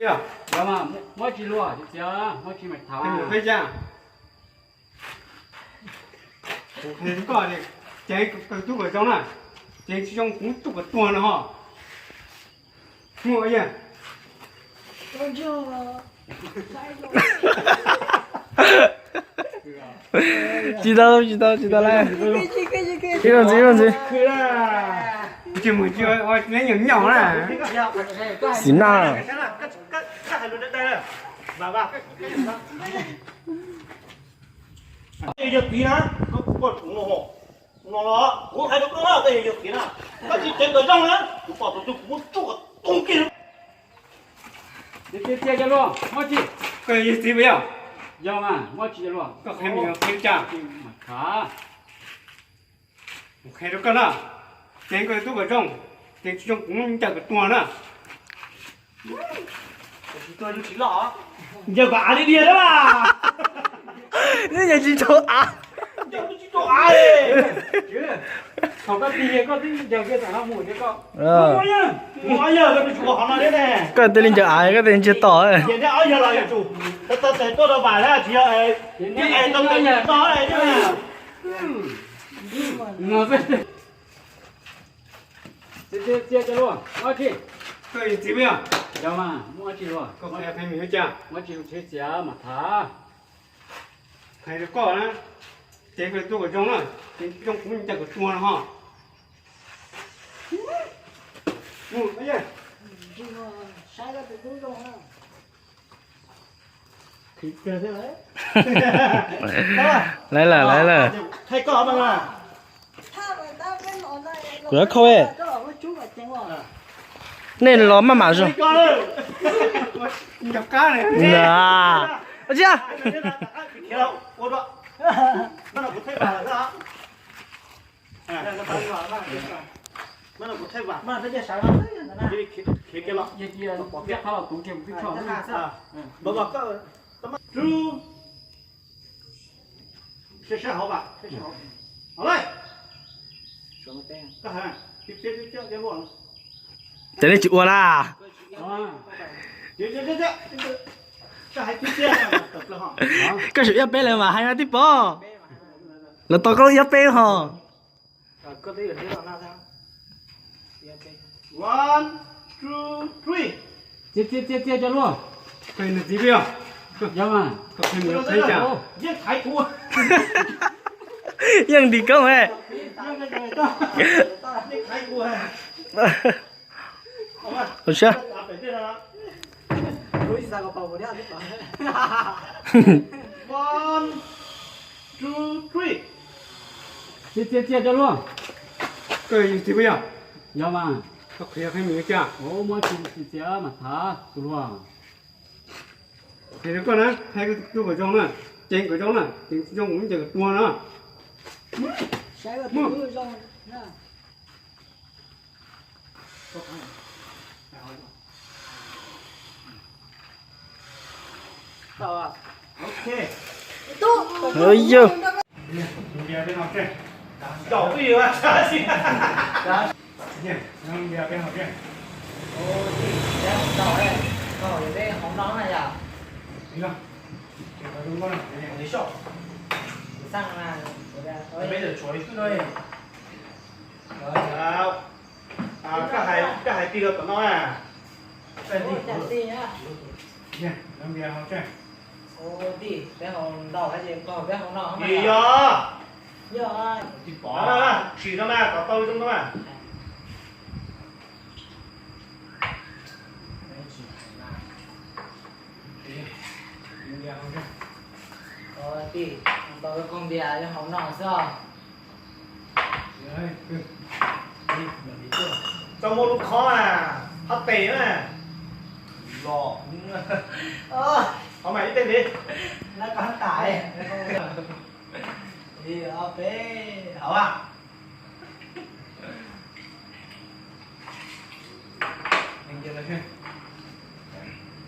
Yog, muab tsis luag, txiav muab tsis mas thav. Qhia koj, ceev koj tub kom zoo na, ceev tsis zoo kuv tub kom tuag no ho. Muaj yog. Tsis tau, tsis tau, tsis tau lawm. Ib zaug ntxiv, ib zaug ntxiv. Tsis mus tsis ua neb nyaum nyaum na. Xis na. Yog tiv na, koj poj tsuv no, no los kuv hais rau koj na, tej yog tiv na, koj tsis ceev kom zoo na, kuv pom tus twg kuv muab tsuj kom tus kiag. Txiav, txiav, txiav cov luaj, muab tsis. Koj yog txiv puas yog? Yog mas, muab tsis cov luaj. Koj qhia me nyuam qhia cas? Mas khav. Kuv qhia rau koj na, ceev koj tub kom zoo, ceev tsis zoo kuv muab ncaws kom tuag na. Ncaws kom av li diag na. Neb ncaws tsis tau av. Ncaws tsis tau av. Thaum koj tig koj twb ncaws kiag tom no mus thiab koj. Koj tig li ncaws av, koj tig li ntsiag to. Ces neb ob yawg los yuav tsum tau tes tuaj rau vam na, tsis yog tau tes no. Txiav, txiav, txiav cov luaj, muab tsis. Koj yog txiv puas yog? Yog mas, muab tsis luaj. Koj qhia qhia me nyuam cas? Muab tsis tsheb txiav mas thav. Qhia rau koj na, ceev koj tub kom zoo na, ceev tsis zoo kuv ncaws kom tuag no ho. Lawv lawm, lawv lawm. Kuv yuav khau e. Nej los maj mam zoo. Ua tsi? Ces nej tsis ua na. Koj tseem ib peb lawm mas hais mas tib pov. Lawv tos koj ib peb ho. Txiav, txiav, txiav cov luaj. Koj yog nws txiv puas yog? Yog mas. Yeej ntim koob e. Ua siab. Txiav, txiav, txiav cov luaj. Koj yog txiv puas yog? Yog mas. Koj qhia qhia me nyuam cas? Muab tsis txiav mas thav tus luaj. Qhia rau koj na, qhia koj tub kom zoo na, ceev kom zoo na, ceev tsis zoo kuv muab ncaws kom tuag no. Yog. Koj hais tig rau tom no na. Tij yog, tsis no na, kom tau zoo no na. Tij, tau koj ntias yog hauv no xwb os. Txoj muaj lub khob na, khob tes na. Los, qhov mas ib teg ntxiv. Ob peb hauv a.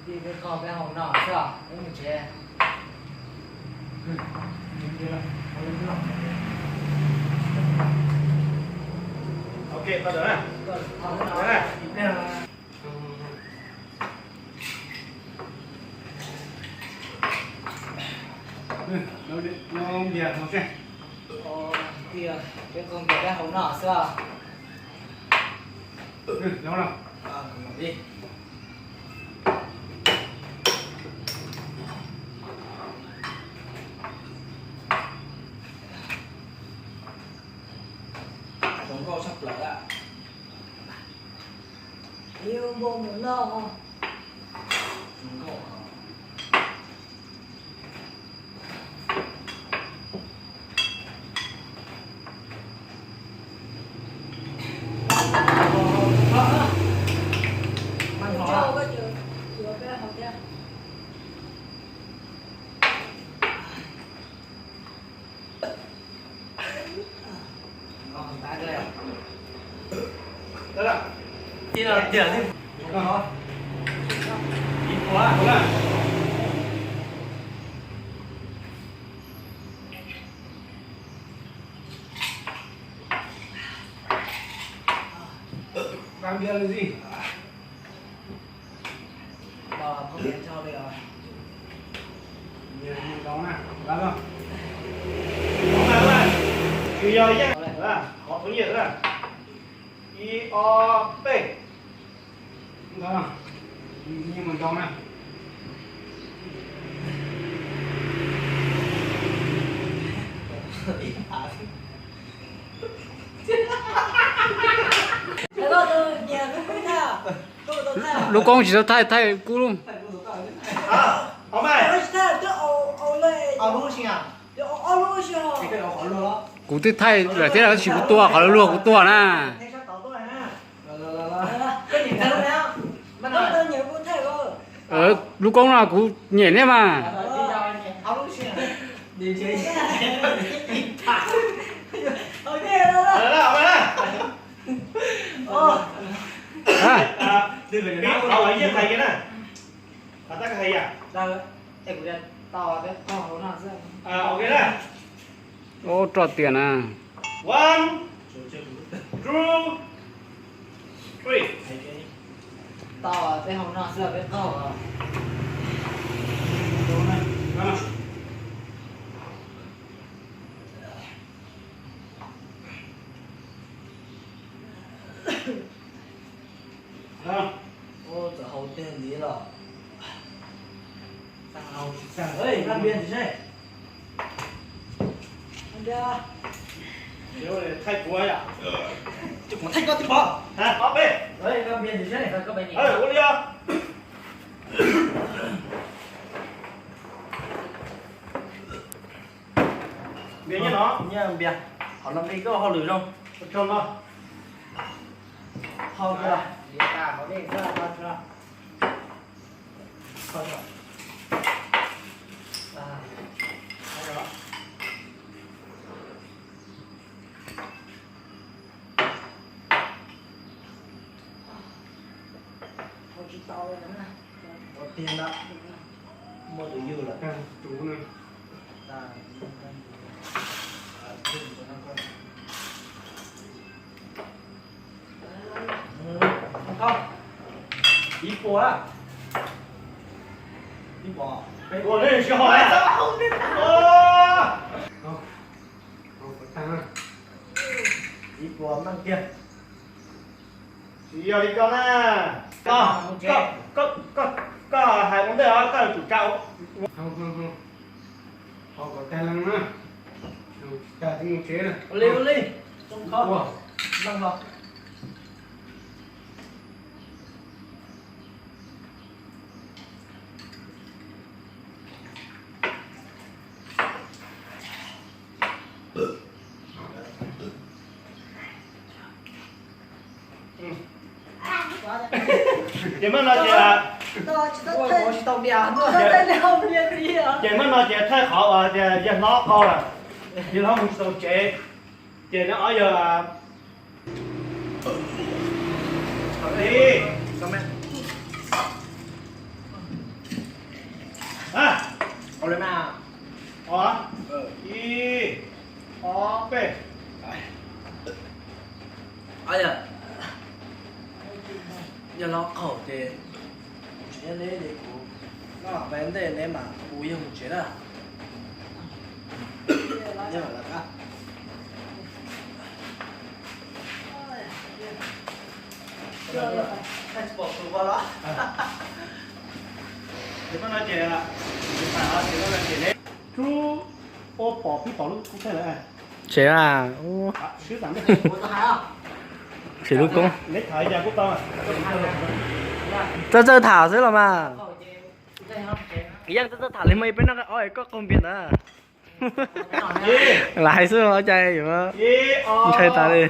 Tij, peb qog peb hau no xwb os, peb mus tsev. Ok, tau lawm na. Nov npias no seb. Tiag, peb qaug npias peb haus noj xwb os. Los. Zoo nkauj tshaj plaws lawm. Iu npau mus noj. Zoo nkauj. Qab npias li. Ntau na, ntau na. Tsis yog ib yam, qhov thov nyiaj na. Ib, ob, peb. Ntau na, ntau na. Lub koob tsis tau thaij, thaij kub lub. Kuv twb thaij lawm thiab los tab sis kuv tua qhov luag kuv tua na. Lub koob no kuv nyem thiab mas. Ub, roj tiag na. Txawm haus tiag li los. Thaij kuv yom. Ces kuv thaij koj tib pov. Ob peb. Ua li os. Npias nyiaj no. Nyiaj npias. Qhov no nqi koj hauj lwm zoo. Ua tsaug no. Hau kawg. Ua tiag na, muaj tus yug lawm. Ib puas. Ib puas. Ua li sib haum na. Ib puas meej tiag. Tsis yog li koj na. Koj, koj, koj hais ua ntej os, koj yuav tsum tsa. Haus kom tag leej na. Tag tsis mus tsev na. Ua li, ua li. Ua. Meej os. Ces muab no ces, ces muab no ces thaij qhov uas tias yawg hlob qaug lawm, yawg hlob mus tsis tau tsev, ces nws ob yawg ib, ib, ob, peb. Yawg hlob qaug ces kuv tsis nyob neb ces kuv noj peb ntej neb mam hu yawg mus tsev na. Rub ua pom pib pom lub kub pheej lawm. Tsev a, tsis lub koob. Txawj txawj tham xwb los mas. Yeej txawj txawj tham li mas peb noj ob koj qaug npias ntawd. Lam hais xwb os, cas yuav ntshai tas li.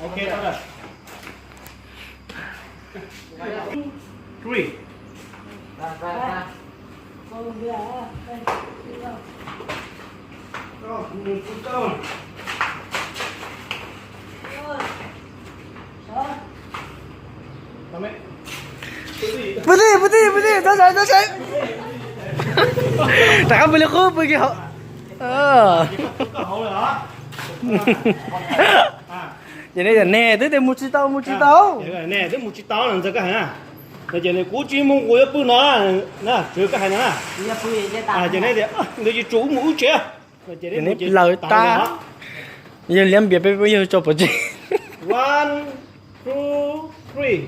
Ok, three. Pw twj, pw twj, pw twj, txhob sawv, txhob sawv. Rov qab pw li qub, pw kiag hauv. Ces nej tias neg twb tias mus tsis tau, mus tsis tau. Neg twb mus tsis tau no ntxawg koj hais na. No ces kuv tsis mus, kuv yuav pw no na, tsuav koj hais no na. Ces nej tias nws tsis tsum wb mus wb tsev. Ces nej lawv tab. Yawg liab npias peb peb yawg tso pov tseg. One, two, three.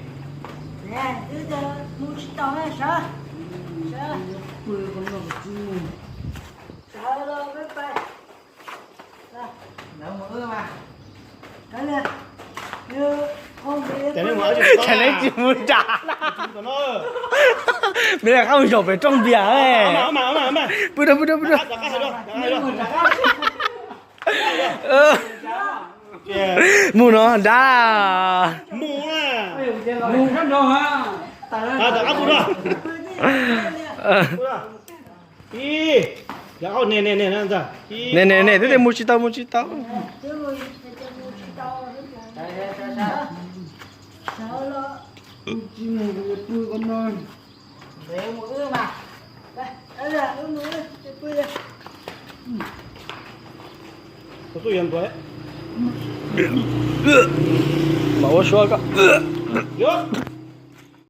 Tsam nej tsis mus nram. Nws lam qab mus zaum pem rooj npias. Pw rau, pw rau, pw rau. Mus no nrab. Ne ne ne, twb tias mus tsis tau, mus tsis tau. Mas ua suab koj.